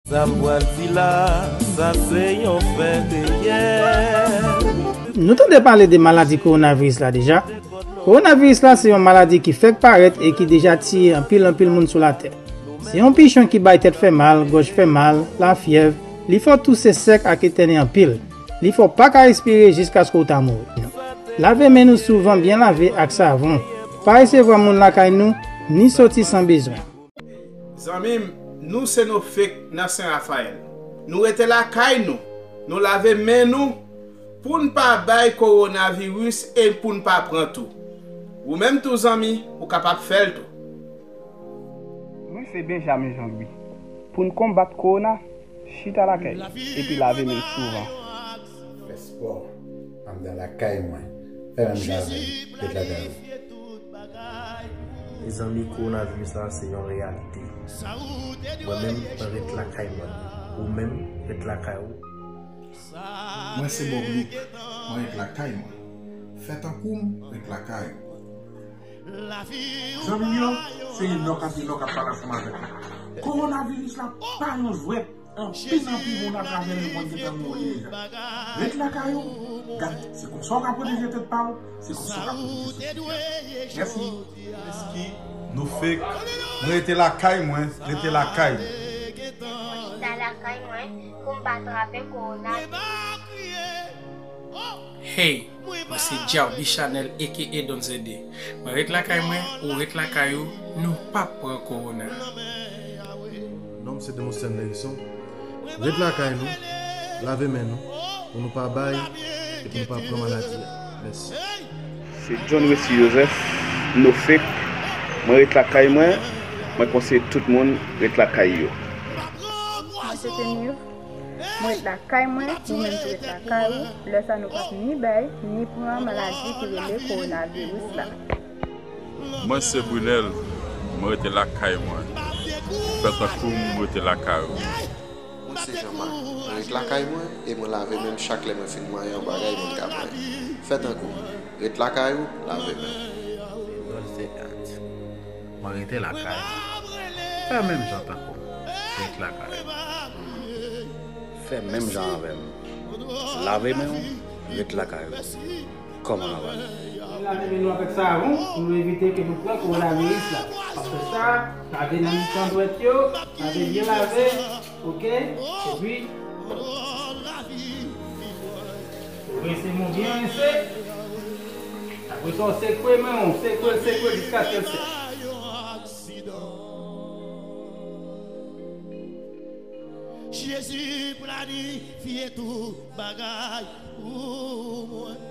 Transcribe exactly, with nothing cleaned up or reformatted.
Sa m pral di la, sa se yon fè reyèl. Nou tande pale de maladi kowonaviris la deja. Kowonaviris la se yon maladi ki fèk parèt e ki deja tiye anpil anpil moun sou latè. Se yon pichon ki bay tèt fè mal, gòj fè mal, lafyèv, li fè w touse sèk ak etène anpil. Li fè w pa ka respire jiskaske w ta mouri. Lave men nou souvan, byen lave ak savon. Pa resevwa moun lakay nou, ni soti san bezwen. Zanmi m, nou se nou fake nan Sen Rafayèl. Nou rete lakay nou, nou lave men nou pou n pa bay kowonaviris e pou n pa pran tou. Ou menm tou zanmi, ou kapab fè l tou. Mwen se Benjamin Jean Louis. Pou n konbat kowona, chita lakay epi lave men n souvan. Fè spò anndan lakay mwen. Fè menm jan avè m. Ret lakay ou. Mezanmi, kowonaviris la se yon reyalite. Mwen menm, mwen ret lakay mwen. Ou menm, ret lakay ou. Mwen se Bob Luc, mwen ret lakay mwen. Fè tankou m, ret lakay ou. Zanmi m yo, se Enòk Adelò k ap pale ansanm avèk nou. Kowonaviris la pa yon jwèt. Anpil anpil moun atravè lemonn gentan mouri deja. Ret lakay ou, gad, se konsa w ka pwoteje tèt pa w, se konsa w ka pwoteje sosyete a. Mèsi. Eski nou fake? Mwen rete lakay mwen, rete lakay. Chita lakay mwen pou m pa trape kowona. Hey, mwen se Djawbi Chanel aka Don Zede. Mwen ret lakay mwen, ou ret lakay ou, nou p ap pran kowona. Non m se Demosthène Leyison. Ret lakay nou, lave men nou, pou nou pa bay e pou nou pa pran maladi a. Mèsi. Se John Wessy Joseph, No Fake. Mwen ret lakay mwen, mwen konseye tout moun ret lakay yo. Mwen se Tenir. Mwen ret lakay mwen, ou menm tou ret lakay ou. Lè sa nou p ap ni bay, ni pran maladi ki rele kowonaviris la. Mwen se Brunel, mwen rete lakay mwen. Fè tankou m, mwen rete lakay ou. Mwen se Jean Marc, mwen ret lakay mwen e mwen lave men m chak lè mwen fin manyen yon bagay mwen ka manyen. Fè tankou m, ret lakay ou, lave men w. Mwen rete lakay mwen. Fè menm jan tankou m. Ret lakay ou. Fè menm jan avè m. Lave men w, ret lakay ou. Kòman n ap ale? Lave men nou avèk savon pou nou evite ke nou pran kowonaviris la. Paske sa, lave nan mitan dwèt yo, lave byen lave, oke? Epi, rense men w byen rense. Apre sa, w sekwe men w, sekwe l, sekwe l jiskaske l sèch. Jezi planifye tout bagay pou mwen.